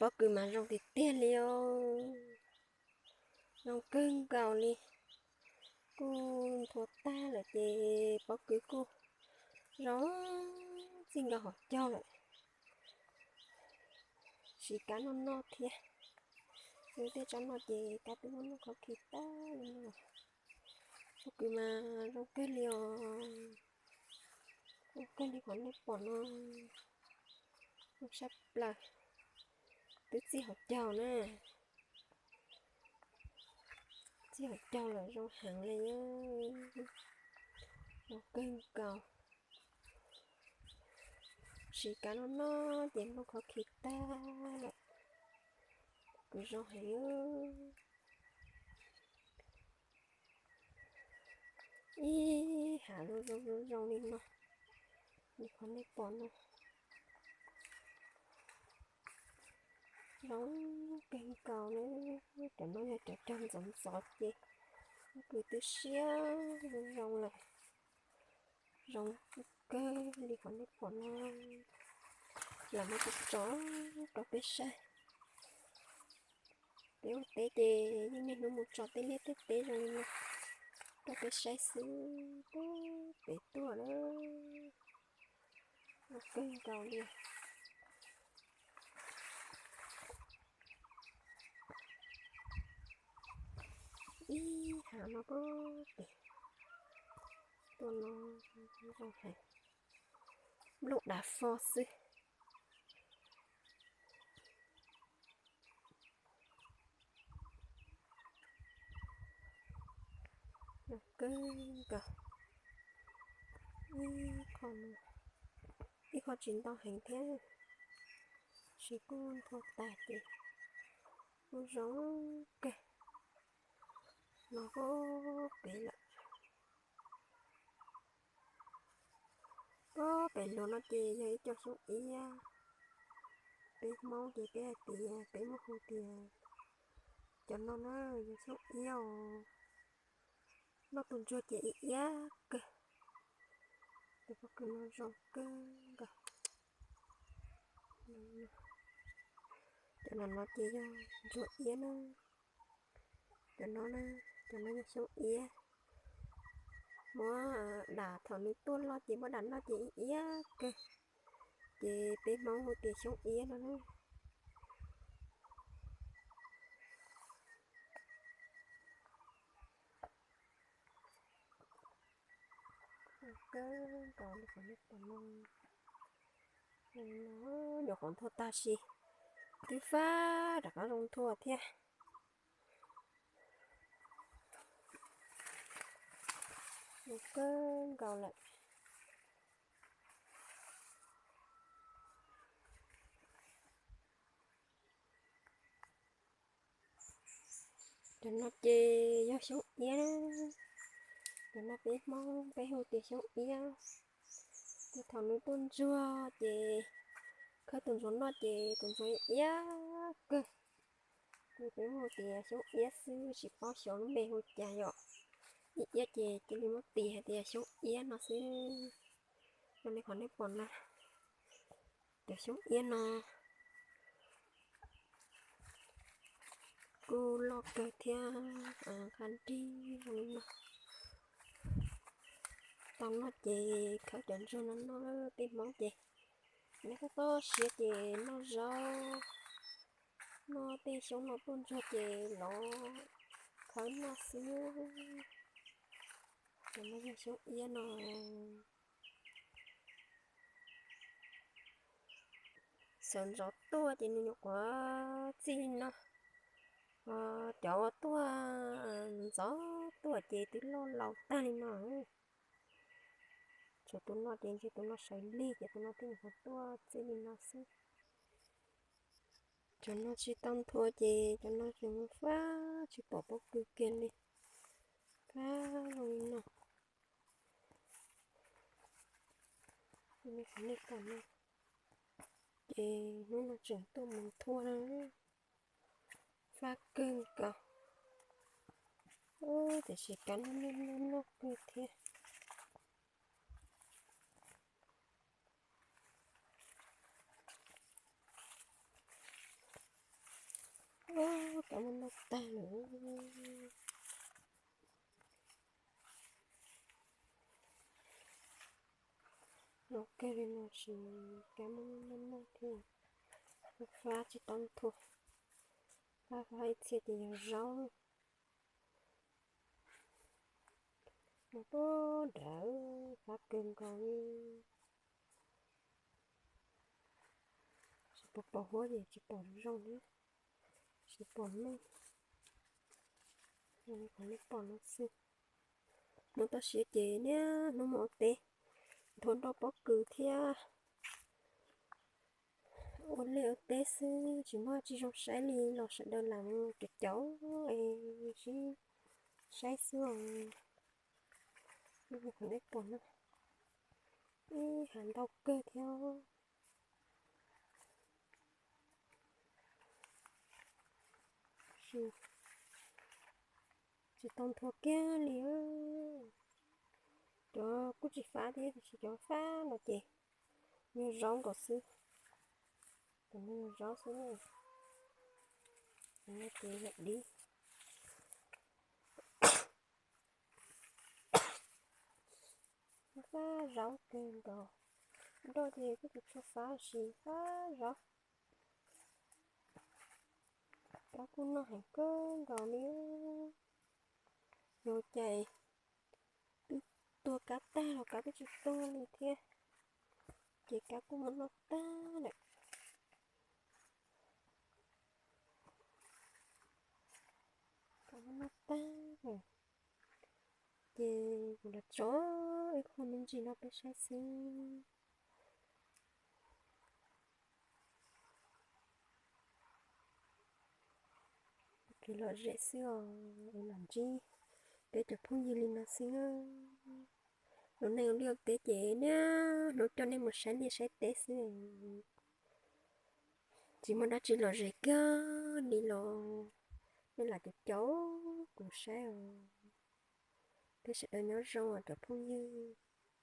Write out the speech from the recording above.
Pob kws mas zoo tiag tiag li os, zoo kawg nkaus li. Kuj nthua tag lawm ces pob kws kuj zoo txij nkaus hauv caug lawm. Siv kab noj noj thiab. Lub tej tsob no ces kab twb muab noj khov khi tag li no. Pob kws mas zoo kawg li os, zoo kawg li qhov nej pom no. Zoo tshaj plaws. Twb txij hauv caug na. Txij hauv caug lawm zoo heev li, zoo kawg nkaus. Siv kab noj noj ces nplooj khov khi tag lawm. Kws zoo heev. Ib hav lub zoo zoo zoo li no, li qhov nej pom no. Zoo kawg nkaus li. Cov no yog cov cog ntxov ntxov ces pob kws twb siab zoo zoo lawm. Zoo kawg li qhov nej pom no. Lam muab tso rau peb saib. Peb ua teb ces yeej niaj hnub mus tso tej liaj tej teb zoo li no rau peb saib xwb. Peb tuaj na, zoo kawg nkaus li. Ib hav no puag pem tuaj no zoo heev, nplooj dav fo xwb. Zoo kawg nkaus. Ib qho, ib qho tsis ntau heev thiab, tab sis kuj nthua tag ces kuj zoo kawg. No puag pem lawm. Puag pem luag no ces yog ib co xyoob iab. Peb Hmoob ces peb hais tias, peb muab hu tias, cov no na yog xyoob iab os. Noj tus ntsuag ces ib iab kawg. Tus pob kws no zoo kawg nkaus. Cov no no ces yog ntsuag iab na. Cov no na, cov no yog xyoob iab. Muab dam, thaum nws tuaj loj ces muab dam noj ces ib iab kawg. Ces peb Hmoob hu tias xyoob iab no na. Kawg nkaus li qhov nej pom no. Nyuam qhuav nthua tag sis twb fab rov qab zoo nthua thiab. Zoo kawg nkaus lawm. Cov no ces yog xyoob iab. Cov no peb Hmoob peb hu tias xyoob iab. Ces thaum nws tuaj ntsuag ces khawb tus ntsuag noj ces tus ntsuag iab kawg. Ces peb hu tias xyoob iab xwb, tsis paub xyov lub npe hu cas yom. Ib iab ces cia li muab tis hais tias xyoob iab no xwb. Zoo li qhov nej pom na, cov xyoob iab no kuj loj kawg thiab, qab nrig zoo li no. Tau noj ces khawb cov ntsuag no noj, peb Hmoob ces nyob toj toj siab ces noj zaub, noj tej xyoob no tuaj ntsuag ces lov khawb noj xwb. Cov no yog xyoob iab no. Sawv ntxov tuaj ces nws nyuam qhuav txij li no, ho cov uas tuaj ntxov tuaj ces twb loj laus tag li no. Tshuav tus no ces ntshe tus no sawv lig ces tus no thiaj nyuam qhuav tuaj txij li no xwb. Cov no tsis tau nthua ces cov no tseem mus fab tsis pom pob kws kiag li. Fab zoo li no. Nej pom no. Ces hnub no tseem tuaj mus nthua na. Fab kawg nkaus. Tiam sis kab noj noj noj kawg thiab. tau muab noj tag lawm. Los kawg li no ces kab muab noj noj thiab. Fab tsis tau nthua, fab fab ib txhia ces yog zaub. Nws tuaj nrawm fab kawg nkaus li. Tsis pom pom huab ces tsis pom zoo li, tsis pom meej. Qhov nej pom no xwb. Hnub toj siab ces niaj hnub mus ua teb, nthua nroj pob kws thiab ua liaj ua teb xwb, tsis muaj tsis zoo saib li los sawv daws lam mus caum caum es sib saib xwb os. Qhov nej pom no ib hav ntau kawg thiab. Tsis tau nthua kiag li. Cov kuj tsis fab thiab, tiam sis cov fab no ces yog zaub nkaus xwb. Cov no yog zaub xwb. Cov no ces yog dib. Fab zaub kawg nkaus. Nroj ces kuj tsis tshua fab, sis fab zaub. Kab kuj noj heev kawg nkaus li. Yuav cas twb tua kab tag los kab kuj tsis tuag li thiab. Ces kab kuj muab noj tag lawm. Kab muab noj tag lawm. Ces kuv los tso ib qho me ntsis no peb saib xwb. Kev lom zem xwb os, es los ntsib peb cov phooj ywg li no xwb. Lub neej ua liaj ua teb ces niaj hnub coj nej mus saib liaj saib teb xwb. Tsis muaj dab tsi lom zem kiag li los nej lam caum caum kuv saib os. Peb sawv daws nyob zoo os cov phooj ywg.